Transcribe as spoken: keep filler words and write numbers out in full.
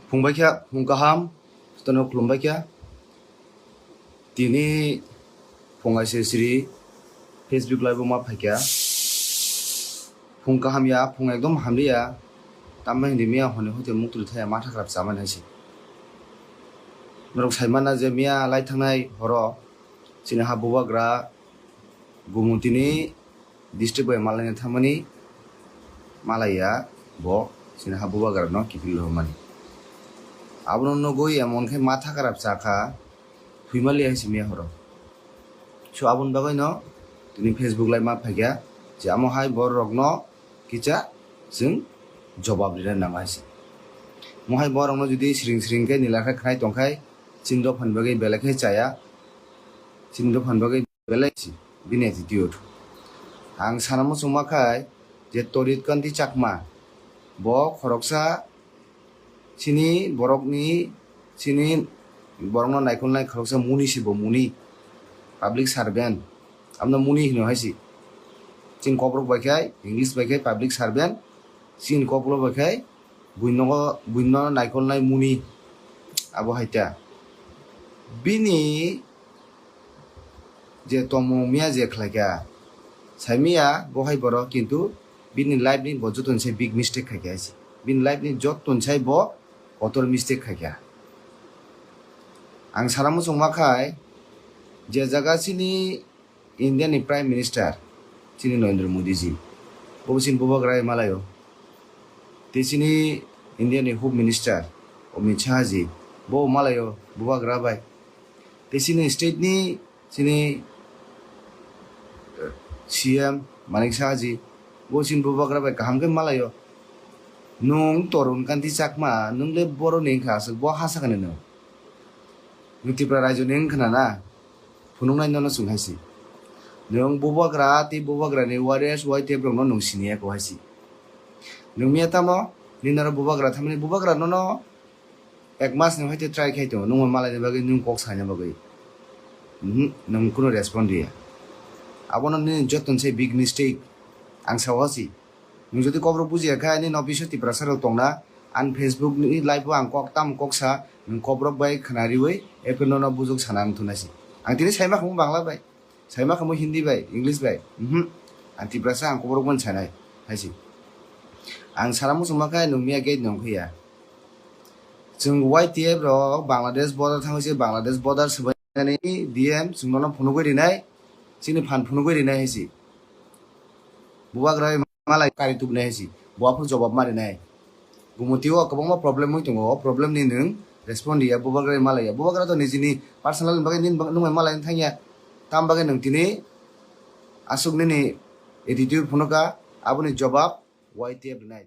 Phung bai kha, phung kaham, tono khulum bai kha. Tini phung aise siri Facebook live o ma phai kha. Phung kaham ya, phung ekdom hamri ya. Tamma hindi miya hone hote muktri thaya ma thakrap chamani hai se. Norok sai mana je miya lai thangnai horo chini ha bubagra Gumutini district bai malaina thamani malaya bo chini ha bubagra no kiphil rwmani. Abono nugwi emon khe ma thakarap chakha, thwimali hai simi horo. So aboni bagwi no tini Facebook live ma phaikha je amo hai borok rok no kisa chwng jobab rina nang hai se. Mo hai borok no jodi siring siring khe nila khe khnai tong khai chini dophani bagwi belai khe chaya, chini dophani bagwi belai si bini attitude. Ang sana muchungma khai je Torit Kanti Chakma bo khoroksa chini borokni chini borokno naikolnai khoroksa muni si bo muni public servant amno muni hino hai si. Chini kokrok bai khai English bai khai public servant chini kokrok bai khai buino buino naikolnai muni abo hai ta bini je tongmung miya je khlaikha, saimiya bo hai borok, kintu bini life ni bo joto ni sai big mistake khaikha hai se. Bini life ni joto ni sai bo kotor mistake khaikha. Ang sana muchungma khai je jaga chini India ni Prime Minister chini Narendra Modi ji, bo chini bubagra bai malaio. Tei chini India ni Home Minister Amit Shah ji, bo malaio bubagra bai. Tei chini state ni chini, eh, C M Manik Saha ji, bo chini bubagra bai kaham khe malaio. Nwng Torun Kanti Chakma, nwng le borok ni wngkha aswk, bo ha sakani nwng. Nwng Tripura raijo ni wngkha na na? Phunuknai nono chwng hai se. Nwng bubagra tei bubagra ni warriors, Y T F rok no nwng siniya ko hai se. Nwng miya tamo, nini oro bubagra thamani bubagra nono ek mas ni hoite try khai tongo, nwng malaina bagwi, nwng kok saina bagwi. Mhm, nwng kunu respond riya. Abono nini joto ni sai big mistake. Ang sao si. Nwng jodi kokrok bujiya khe, nini office o Tiprasa rok tongna, ani Facebook ni live o ang kok tam kok sa, nwng kokrok bai khna riwi, epre nono bujok sana wng thunai si. Ang tini saima khamu Bangla bai. Saima khamu Hindi bai, English bai. Mhm. Ang Tiprasa ang kokrok man sanai. Hai si. Ang sana muchungma khe nwng miya gate nong khe ya. Chwng Y T F rok Bangladesh border thangwi se Bangladesh border swbainani D M chwng nono phunugwi rinai, chini phan phunugwi rinai hai se. Bubagra malai kari tubunai hai se. Bo aphuru jobab ma rinai. Gumutio kwbangma problem wng tongo, o problem ni nwng respond riya, bubagra malaiya. Bubagra to nijini personal ni bagwi nini bag-, nwng bai malai thangya. Tam bagwi nwng tini aswk nini attitude phunuka, aboni jobab Y T F rinai.